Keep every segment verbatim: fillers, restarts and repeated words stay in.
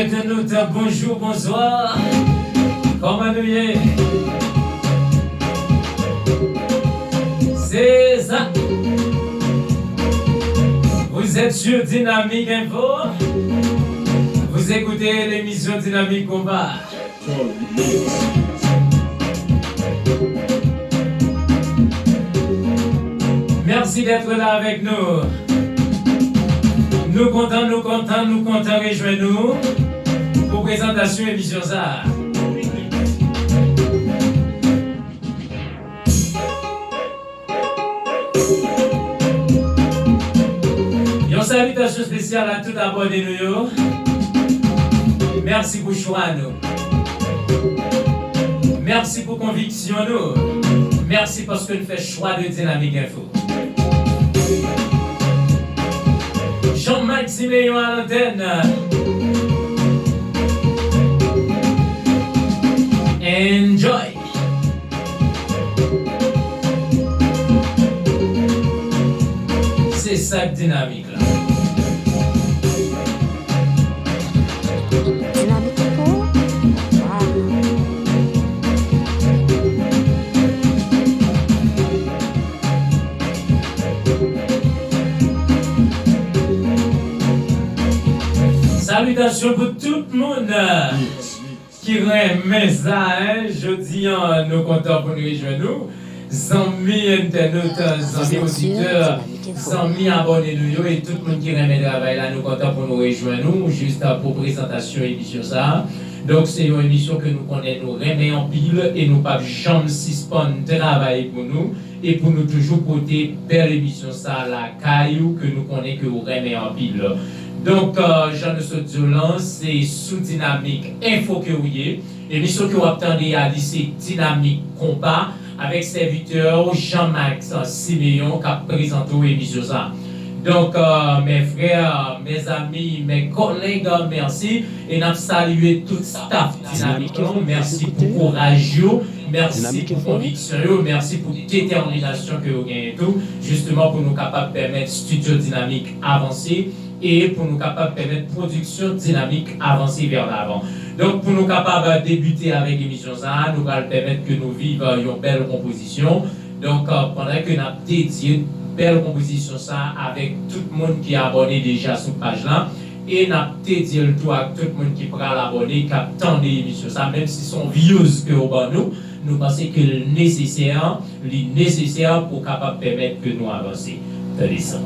Entènot, bonjou, bonswa. Kòman nou ye? Se sa. Vous êtes sur Dynamique Info. Vous écoutez l'émission Dynamique Combat. Merci d'être là avec nous. Nou kontan, nou kontan, nou kontan rejwenn nou pou prezantasyon emisyon sa a. Yon salitasyon espesyal a tout abòne nou yo. Mèsi pou chwa nou. Mèsi pou konviksyon nou. Mèsi paske n fè chwa de Dynamique Info. Jean-Marc Siméon à l'antenne. Enjoy. Se sa k dinamik la. Dinamik Info. Waw. Salitasyon pou tout moun ki renmen sa, en. Jodi a, nou kontan pou n rejwenn nou. Zanmi entènot, zanmi oditè, zanmi abòne nou yo, e tout moun ki renmen travay la, nou kontan pou nou rejwenn nou, jis pou prezantasyon emisyon sa a. Donk, se yon emisyon ke nou konnen nou renmen anpil e nou p ap janm sispann travay pou nou e pou nou toujou pote bèl emisyon sa a lakay ou ke nou konnen ke ou renmen anpil. Donk, euh, jan nou sot di w lan, se sou Dinamik Enfo ke ou ye. Emisyon ke w ap tande a, li se Dinamik Konba, avèk sèvitè w Jean-Max Siméon k ap prezante w emisyon sa a. Donk, euh, mes frères, mes amis, mes collègues, mèsi. E n ap salye tout staff Dinamik lan. Mèsi pou kouraj yo. Mèsi pou konviksyon yo. Mèsi pou detèminasyon ke yo genyen tou. Jisteman pou nou kapab pèmèt Studio Dinamik avanse e pou nou kapab pèmèt pwodiksyon Dinamik avanse vè lavan. Donk, pou nou kapab debite avèk emisyon sa a, nou pral pèmèt ke nou viv yon bèl konpozisyon. Donk, euh, pandan ke n ap dedye bèl konpozisyon sa a avèk tout moun ki abòne deja sou paj la, e n ap dedye l tou ak tout moun ki pral abòne, k ap tande emisyon sa a, menm si se yon views ke w ban nou, nou panse ke l nesesè, li nesesè pou kapab pèmèt ke nou avanse. Tande sa.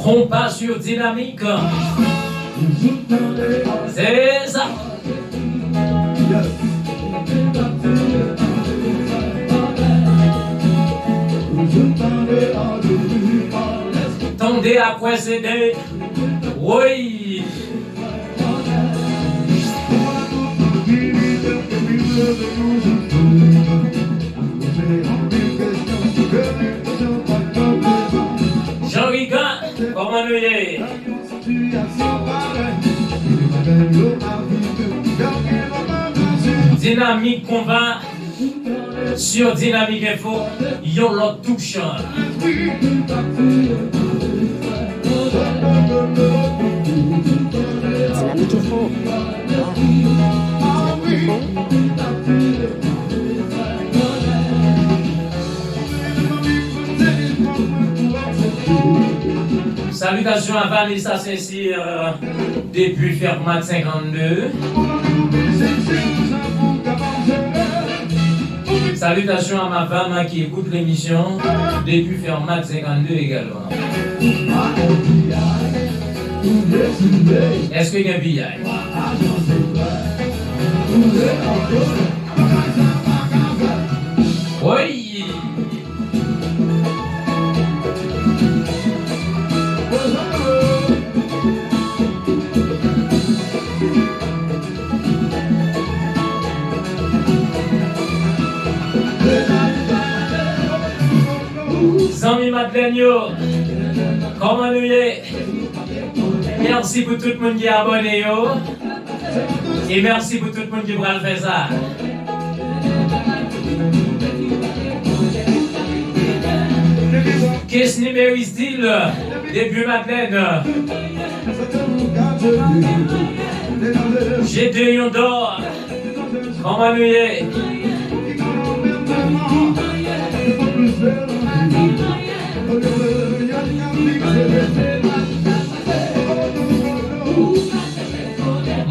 Konpa sou Dinamik. Se sa. Tande a kwè se de. Woy. Jean Riga, kòman nou ye? Dinamik Konba sur Dinamik Enfo, yon lòt touch. Dinamik Enfo. Dinamik Enfo. Salitasyon a Vanessa Saint-Cyr, euh, depi Fermat senkannde. Salitasyon a ma femme qui écoute l'émission depi Fermat senkannde également. Èske gen piyay? Woy! Yo, kòman nou ye? Mèsi pou tout moun ki abòne yo. E mèsi pou tout moun ki pral fè sa. Kesny Meristil, depi Madlèn. Jedeyon Dò. Kòman nou ye?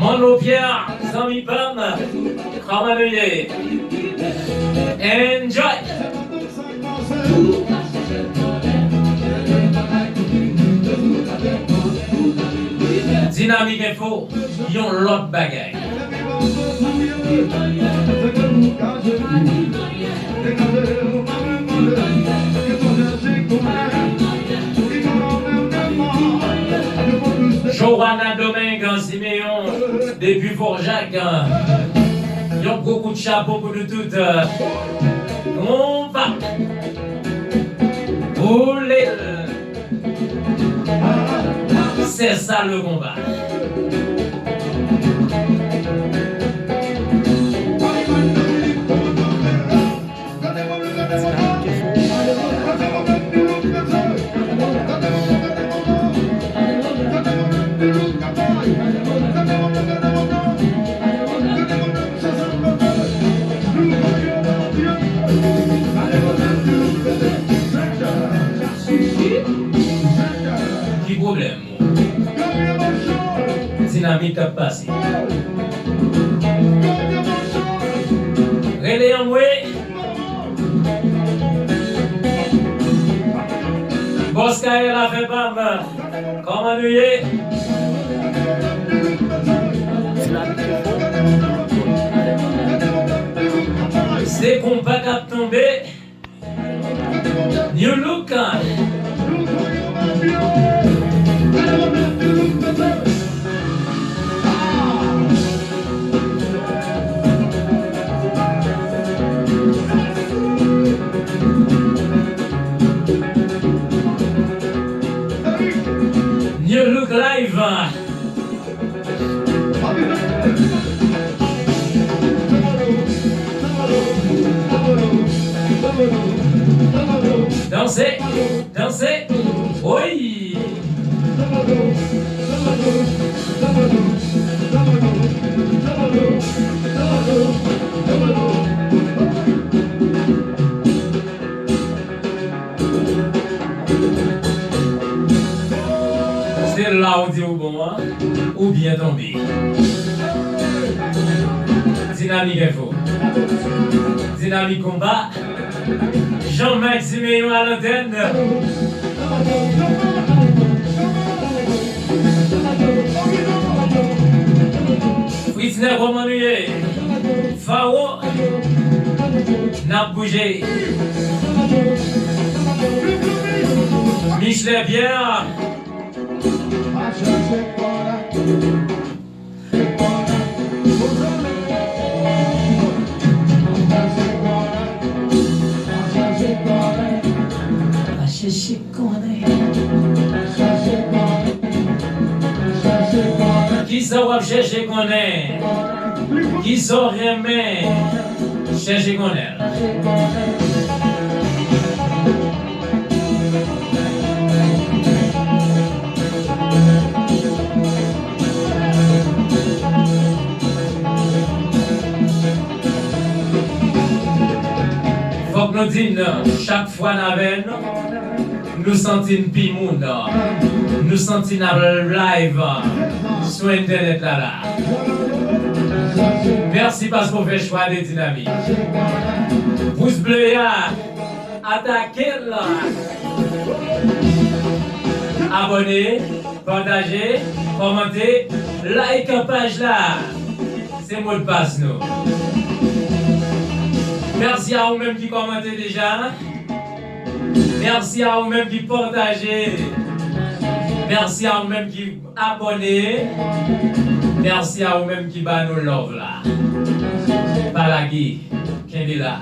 Manno Pierre, zanmi pa m, kòman nou ye? Enjoy! Dinamik Enfo, yon lòt bagay. Joana Domingue Simeon, depi Fò Jak, yon gwo kout chapo pou nou tout. Konpa. Boule l. C'est ça le combat. Ki pwoblèm ou? Dinamik ap pase. Rele anmwe. Bòs Kayè la fè pa m. Kòman nou ye? Se konpa k ap tonbe. New look. New look live. Danse, danse, woy! Se la w di w bon an, ou byen tonbe. Dinamik Enfo. Dinamik Konba. Jean Max Simeon a lantèn. Fritznè, kòman nou ye? Faro, n ap bouje. Michelet Pierre. Pa chèche konnen. Kisa w ap chèche konnen? Kisa w renmen chèche konnen? Fòk nou di n, chak fwa n avè n, nou santi n pi moun. Nou santi n ap live sou entènèt la la. Mèsi paske w fè chwa de Dinamik. Pous ble a, atake l. Abòne, pataje, kòmante, like paj la. Se modpas nou. Mèsi a ou menm ki kòmante deja. Mèsi a ou menm ki pataje. Mèsi a ou menm ki abòne. Mèsi a ou menm ki ba nou love la. Pa lage, kenbe la.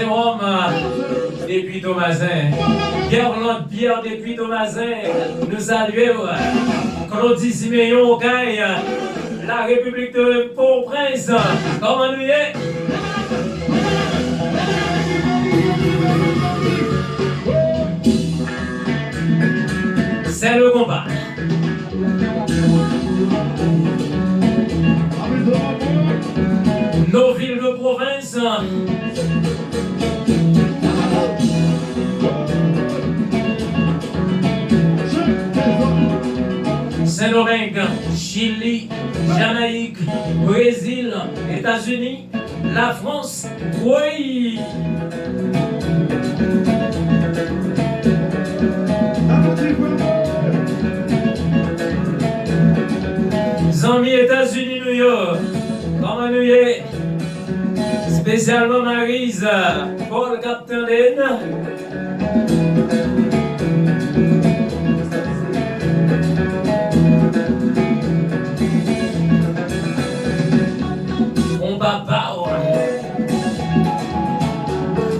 Jérôme, depi Tomazen. Guerlande Pierre depi Tomazen, nou salye w. Claudy Siméon Okay, la République de Port-au-Prince, kòman nou ye? C'est le combat. Nos villes de province. Sendomeng, Chili, Jamayik, Brezil, Etazini, Lafrans, woy! Zanmi Etazini nou yo, kòman nou ye? Espesyalman Mariz, Paul k ap tande n. Konpa pa w.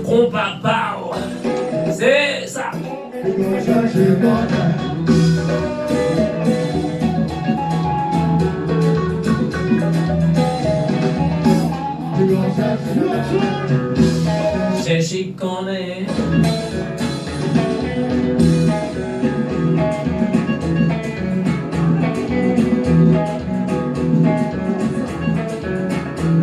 Konpa pa w. Se sa. Chèche konnen.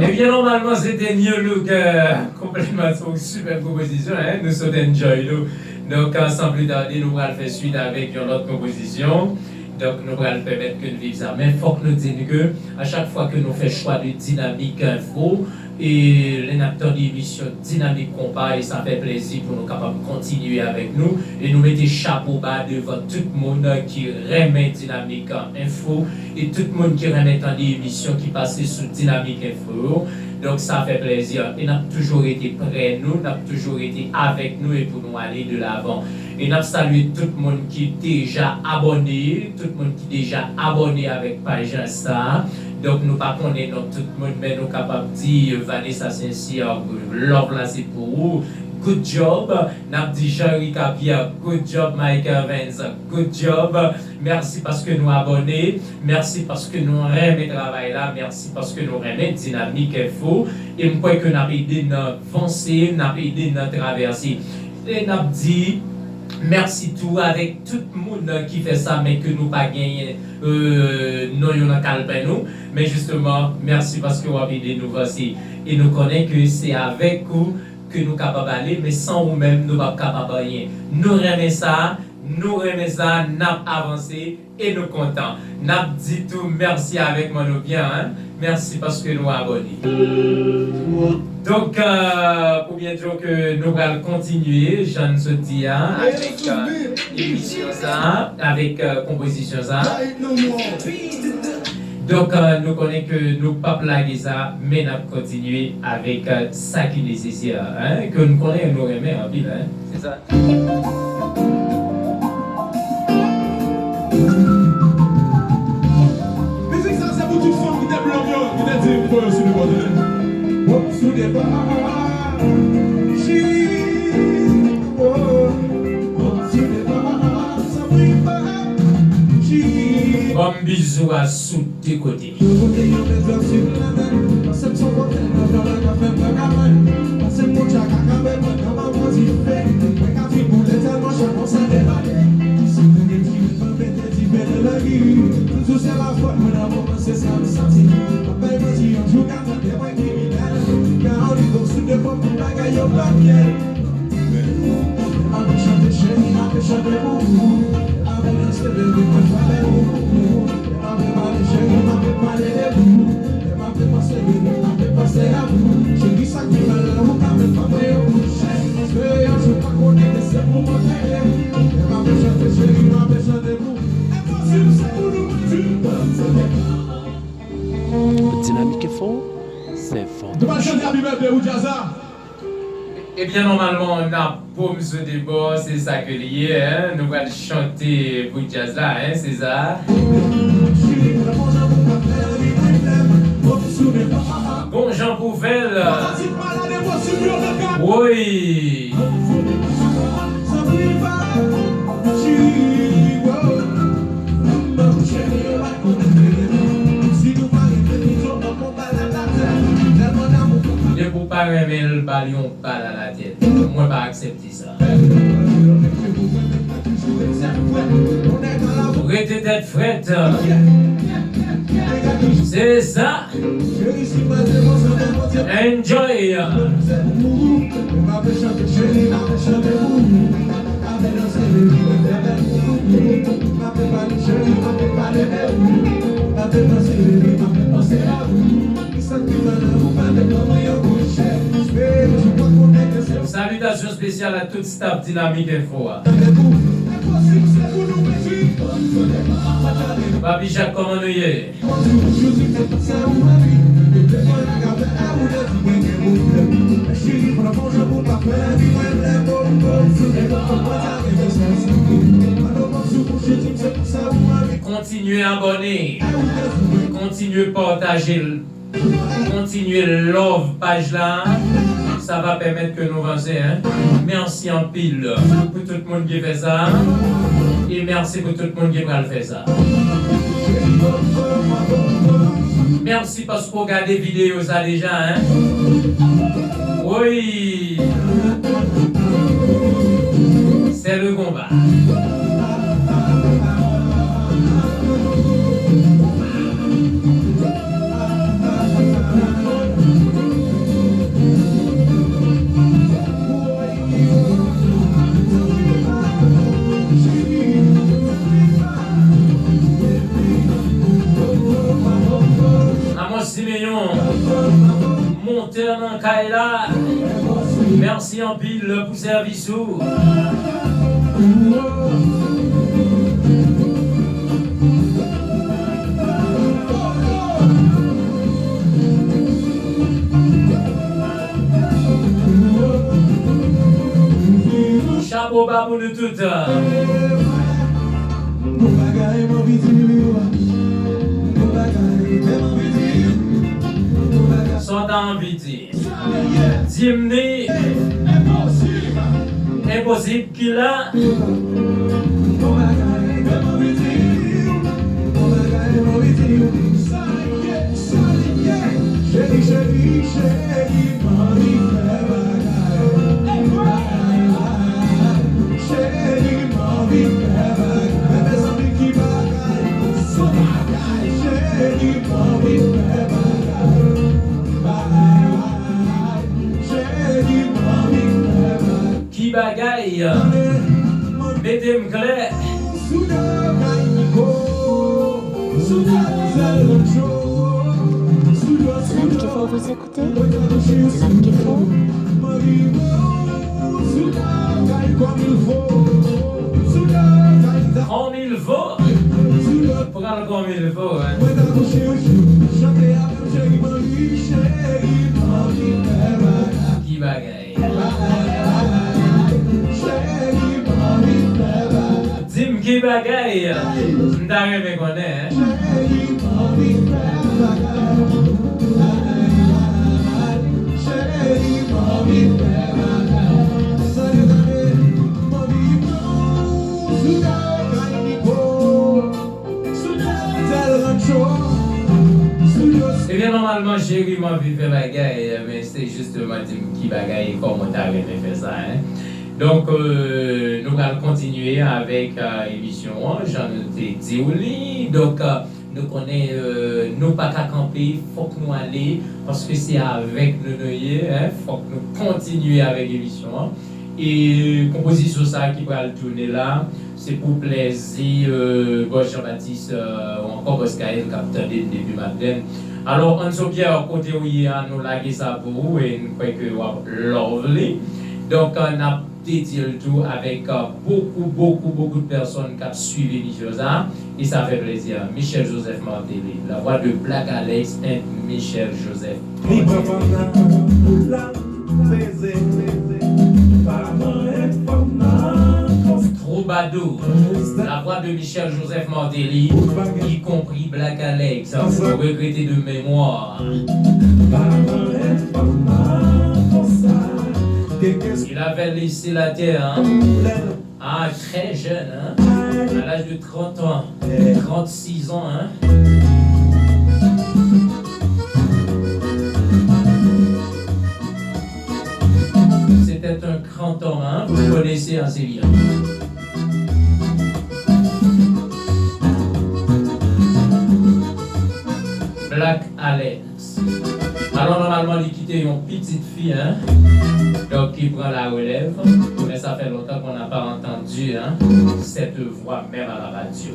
Ebyen, nòmalman, se te New Look, euh, konplètman, se yon sipèb konpozisyon, hein? Nou sot enjoy nou. Donk, euh, san pli tade, nou pral fè swit avèk yon lòt konpozisyon. Donk, nou pral pèmèt ke n viv sa. Men fòk nou di n ke a chak fwa ke nou fè chwa de Dinamik Enfo, e lè n ap tande emisyon Dinamik Konpa, e sa fè plezi pou nou kapab kontinye avèk nou. E nou mete chapo ba devan tout moun ki renmen Dinamik Enfo e tout moun ki renmen tande emisyon ki pase sou Dinamik Enfo yo. Donk, sa fè plezi. E n ap toujou rete prè nou, n ap toujou rete avèk nou e pou nou ale de lavan. E n ap salye tout moun ki deja abòne, tout moun ki deja abòne avèk paj sa a. Donk, nou pa konnen non tout moun, men nou kapab di Vanessa Saint-Cyr, love la se pou ou. Good job. N ap di Jean Ricard Pierre, good job. Mike Evans, good job. Mèsi paske nou abòne. Mèsi paske nou renmen travay la. Mèsi paske nou renmen Dinamik Enfo. E m kwè ke n ap ede n vanse, n ap ede n travèse. E n ap di mèsi tou avèk tout moun ki fè sa, men ke nou pa genyen, euh, non yo nan kalpen nou. Men jisteman, mèsi paske w ap ede nou vanse. E nou konnen ke se avèk ou ke nou kapab ale, men san ou menm, nou p ap kapab anyen. Nou renmen sa, nou renmen sa, n ap avanse e nou kontan. N ap di tou mèsi avèk Manno Byan, hein. Mèsi paske nou abòne. Donk, euh, pou byen di w ke nou pral kontinye, jan n sot di a, avèk, euh, emisyon sa, avèk, euh, konpozisyon sa. Donk, euh, nou konnen ke nou p ap lage sa, men n ap kontinye avèk, euh, sa ki nesesè, hein, ke nou konnen nou renmen anpil, hein. Se sa. Mizik sa se pou tout fanm ki te plonn yo, ki te di m voye sou depa, tande. Voye sou depa. Chi. Oh. Voye sou depa. Sa mwen pa. Chi. Ban m bizou a sou de kote. Yo kote yon mezon sou lamen, pase m son kote nan travay ka fè m pa ka bay. Pase m moun chak a ka bay mwen nan mwen dife. Mwen ka fin boule tèlman chak mwen sa debale. Si mwen gen ti rit mwen mete dife nan lagi. Toujou se lafwa mwen nan moman se sa m santi. Mwen bay manti yon jou ka tande mwen kriminèl. Ka annik sou de pòt pou bagay yo pa byen. Avè chante cheri, avè chante pou ou. Avè danse bebe, mwen frape pou ou. Avè pale cheri, avè pale de ou. Avè panse bebe, avè panse a ou. Cheri, sa k pi mal la, ou ka menm pa fè yo pou cheri. Se yon jou pa konnen ke se pou mwen peye. Avè chante cheri, avè chante pou ou. Enposib, se pou nou mwen di. Dinamik Enfo, se fò. Nou pa chante Happy Birthday pou djaz la. Ebyen, nòmalman, n ap boum sou de bò, se sa ke li ye, hein. Nou pral chante pou djaz la, hein, se sa. Bon jan pou fè l. Woy! Depi w pa renmen l, ba l yon bal alatèt. Mwen pa aksepte sa. Rete tèt frèt. Se sa. Enjoy. Salutations spécial à tout staff Dynamique Info a. Papi Jacques, kòman nou ye? Kontinye abòne. Kontinye pataje l. Kontinye love paj la. Sa va pèmèt ke nou vanse, hein. Mèsi anpil pou tout moun ki fè sa. E mèsi pou tout moun ki pral fè sa. Mèsi paske w gade videyo sa deja, hein. Woy! C'est le combat. Amos Simeon, montè nan kay la. Mèsi anpil pou sèvis ou. Chapo ba pou nou tout. Sa w ta anvi di? Di m ni. Enposib ki la. Ki bagay? Mete m klè. Celle qu'il faut vous écouter, celle qu'il faut. Comme il faut. Pral comme il faut, hein. Ki bagay? Di m ki bagay? M ta renmen konnen, hein. Ebyen, nòmalman, cheri, m anvi fè bagay, men se jisteman di m ki bagay e kòman w ta renmen fè sa, hein. Donk, euh, nou pral kontinye avèk, euh, emisyon an, jan nou te di w li. Donk, euh, nou konnen, euh, nou pa ka kanpe, fòk nou ale, paske se avèk nou nou ye, hein, fòk nou kontinye avèk emisyon an. E konpozisyon sa a ki pral tounen la, se pou plèzi, euh, Bòs Jean Baptiste, euh, ou ankò Bòs Gaël k ap tande n depi maten. Alò, Anso Pierre, kote w ye a, nou lage sa pou ou e n kwè ke w ap love li. Donk, euh, n ap dedye l tou avèk, euh, beaucoup, beaucoup, beaucoup de personnes k ap swiv emisyon sa a. E sa fè plèzi. Michel Joseph Martelly, la voix de Black Alex and Michel Joseph Martelly. Troubadour, la voix de Michel Joseph Martelly, y compris Black Alex, regretté de mémoire. Il avait laissé la terre, hein, ah, très jeune, hein, à l'âge de trente ans, trente-six ans, hein. C'était un grand homme, hein, vous le connaissez assez bien. Black Alex. Alò, nòmalman, li kite yon pitit fi, hein, donc, ki pran la relève. Mais ça fait longtemps qu'on n'a pas entendu, hein, cette voix même à la radio.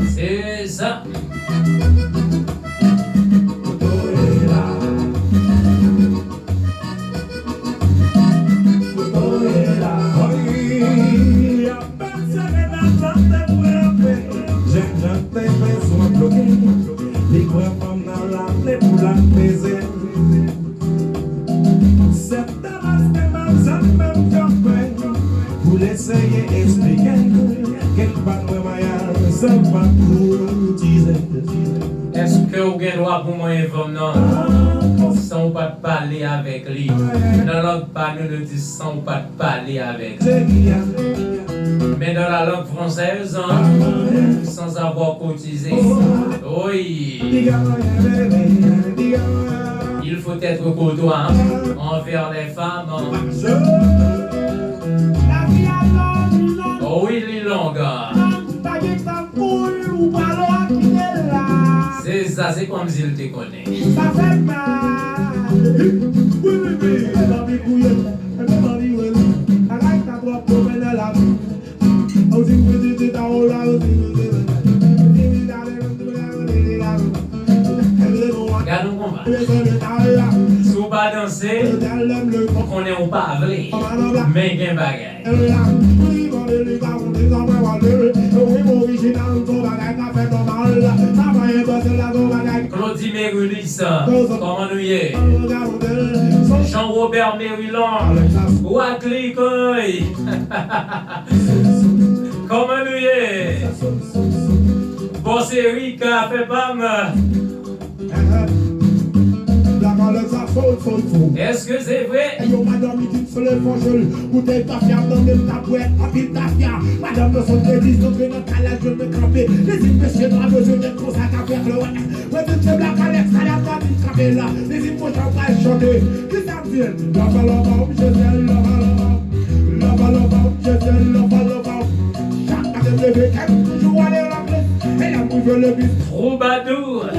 C'est ça. Jènjan te bezwen bloke, li pran fanm nan l ale pou l al peze. Sèt tabaske manzè menm kanpe pou l eseye esplike ke l pa dwe manyen l san l pa koutize. Èske w gen dwa pou manyen fanm nan san w pa t pale avèk li? Nan lang pa nou, nou di san w pa t pale avèk li. Mais dans la langue française, sans avoir cotisé, oui, il faut être courtois envers les femmes. Lavi a long, li long. Oui, li long. Pa gen tankou l, ou pale w a kite l la. Se sa, se kòmsi l te konnen. Sa fè mal. Wi, wi, wi. Epi anvi gouye l, epi anvi wè l. Bagay sa twòp pou mwen nan lavi. Ou di m pou di ti ta ou la, ou di m pou di. Gad yon konpa. Si w pa danse, konnen w pa vle. Men gen bagay. Claudy Merilis, kòman nou ye? Jean Robert Merilan, Wakli Koy. Kòman nou ye? Bòs Erika, fè pa m. Black Alex a fò, fò, fò. Èske se vre? Yo, madanm, li di m se levanjil. Boutèy tafya nan men m, t ap bwè anpil tafya. Madanm nan sot legliz, antre nan kalèj, jwenn mwen kanpe. Li di m, mesye nwa bezwen nèg konsa k ap fè klowèt. Mwen di l se Black Alex, sa y ap di kanpe la. Li di m, monchè, w pral chante. Kisa m di l? Love, love, love, je t'aime, love, love, love. Love, love, love, je t'aime, love, love, love. Chak maten m leve, kè m toujou ale lakle. E lè m rive legliz. Troubadour.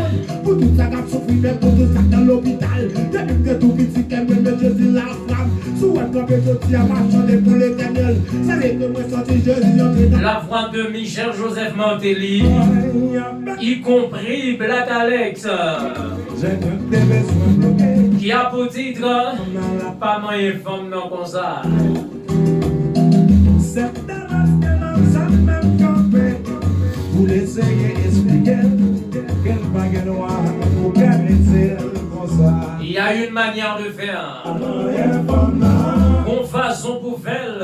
Pou tout sa k ap soufri, menm pou tout sa k nan lopital. Depi m te tou piti, kè m renmen Jezi laflam. Si w wè m kanpe jodi a, m ap chante pou Letènèl. Se li ke mwen santi Jezi antre nan. La voix de Michel Joseph Martelly, y compris Black Alex, qui a pour titre Pa manyen fanm nan konsa. Sèt tabaske nan zam menm kanpe pou l eseye esplike l ke l pa gen dwa pou karese l konsa. Il y a une manière de faire. Pa manyen fanm nan. Yon fason pou fè l.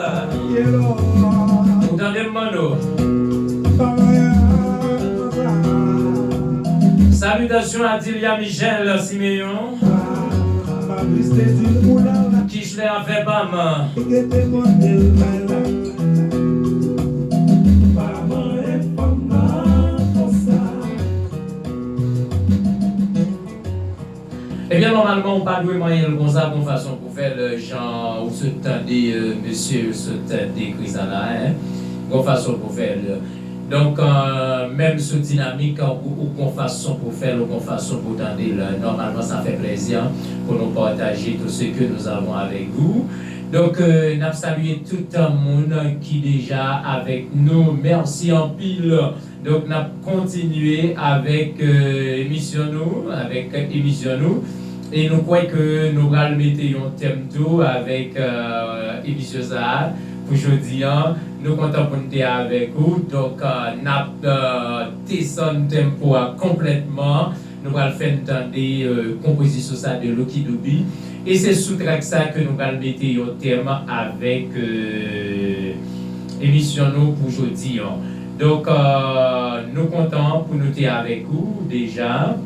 Ou tande m, Manno? Pa manyen fanm nan. Salutations à Dilia Michel Siméon. Kichler a fè pa m. Ebyen, nòmalman, ou pa dwe manyen l konsa, gon fason pou fè l, jan ou sot tande, euh, mesye yo sot dekri sa la, hein. Gon fason pou fè l. Donk, euh, menm sou dinamik, ou, ou gon fason pou fè l, ou gon fason pou tande l. Nòmalman, sa fè plezi, hein, pou nou pataje tout ce que nous avons avec vous. Donk, euh, n ap salye tout moun ki deja avèk nou. Mèsi anpil. Donk, n ap kontinye avèk, euh, emisyon nou, avèk emisyon nou. E nou kwè ke nou pral mete yon tèm tou avèk, euh, emisyon sa a pou jodi a. Nou kontan pou n te avèk ou. Donk, euh, n ap, euh, desann tempo a konplètman. Nou pral fè n tande, euh, konpozisyon sa de Lucky Dube. E se sou track sa ke nou pral mete yon tèm avèk, euh, emisyon nou pou jodi an. Donk, euh, nou kontan pou nou te avèk ou deja.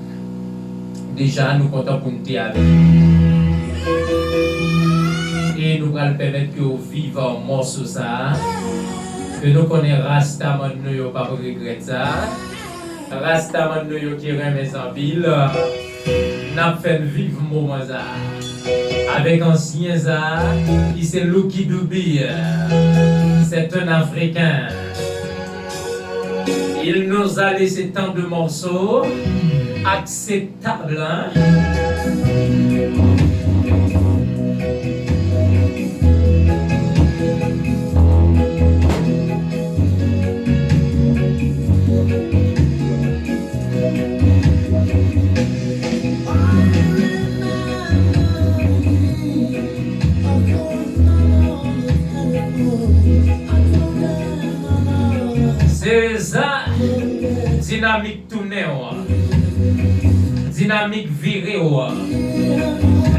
Deja, nou kontan pou nou te avèk ou. E nou pral pèmèt ke w viv mòso sa a, ke nou konnen Rastaman nou yo p ap regrèt sa. Rastaman nou yo ki renmen sa anpil, n ap fè n viv moman sa a avèk ansyen sa a, ki se Lucky Dube. C'est un Africain. Il nous a laissé tant de morceaux. Akseptab, hein? Se sa, dinamik tounen w, dinamik vire w,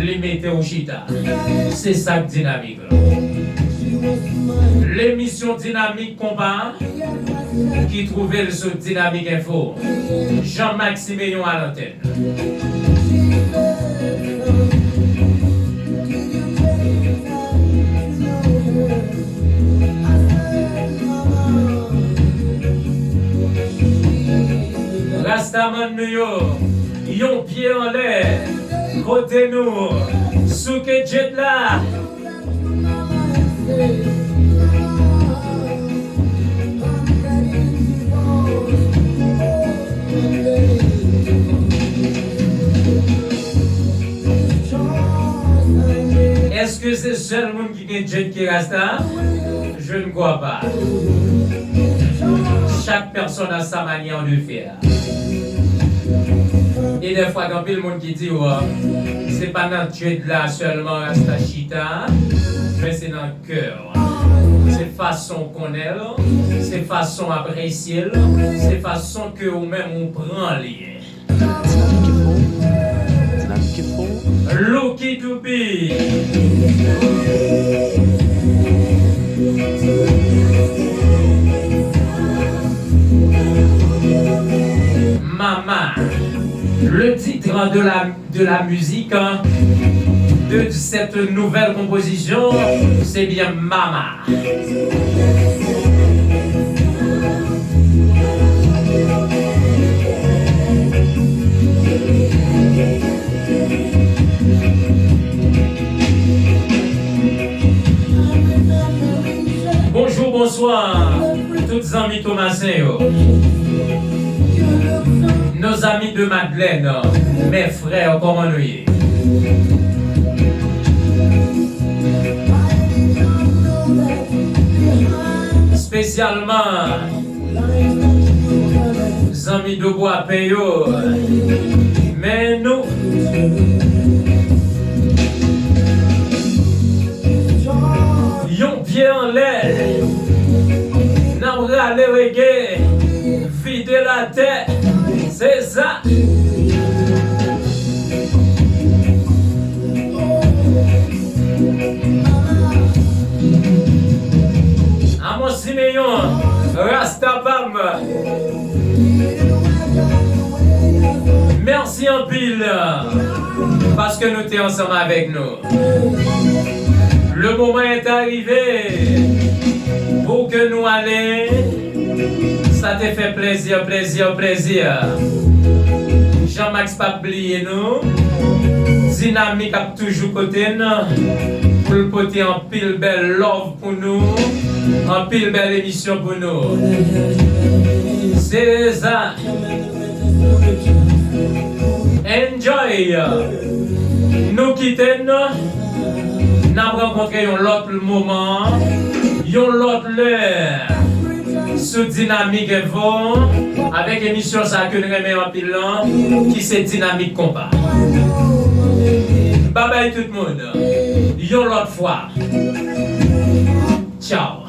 li mete w chita. Se sa k dinamik la. Lemisyon Dinamik Konpa ki twouve l sou Dinamik Enfo. Jean Max Simeon a lantèn. Rastaman nou yo, yon pye anlè, kote nou, souke djed la. Èske se sèl moun ki gen djed ki rasta? Je ne crois pas. Chaque personne a sa manière de faire. E dèfwa, gen anpil moun ki di w, se pa nan djed la sèlman rasta chita, men se nan kè w. Se fason w konnen l, se fason w apresye l, se fason ke ou menm ou pran li. Dinamik Enfo. Dinamik Enfo. Lucky Dube. Mama. Le titre de la, de la musique, hein, de cette nouvelle composition, c'est bien Mama. Bonjou, bonswa, tout zanmi Tomasen yo. Nos amis de Madeleine, mes frères, kòman nou ye? Espesyalman zanmi Dobwapen yo, men nou yon pye anlè, n ap rale rege. Vide latè, se sa. Amos Simeon, Rasta pa m. Mèsi anpil, paske nou te ansanm avèk nou. Le moment est arrivé pou ke nou ale. Sa te fè plezi, plezi, plezi. Jean Max p ap bliye nou. Dinamik ap toujou kote n pou l pote anpil bèl love pou nou, anpil bèl emisyon pou nou. Se sa. Enjoy! Nou kite n, n ap rankontre yon lòt moman, yon lòt lè, sou Dinamik Enfo, avèk emisyon sa ke n renmen anpil lan, ki se Dinamik Konpa. Babay tout moun, yon lòt fwa. Tchaw!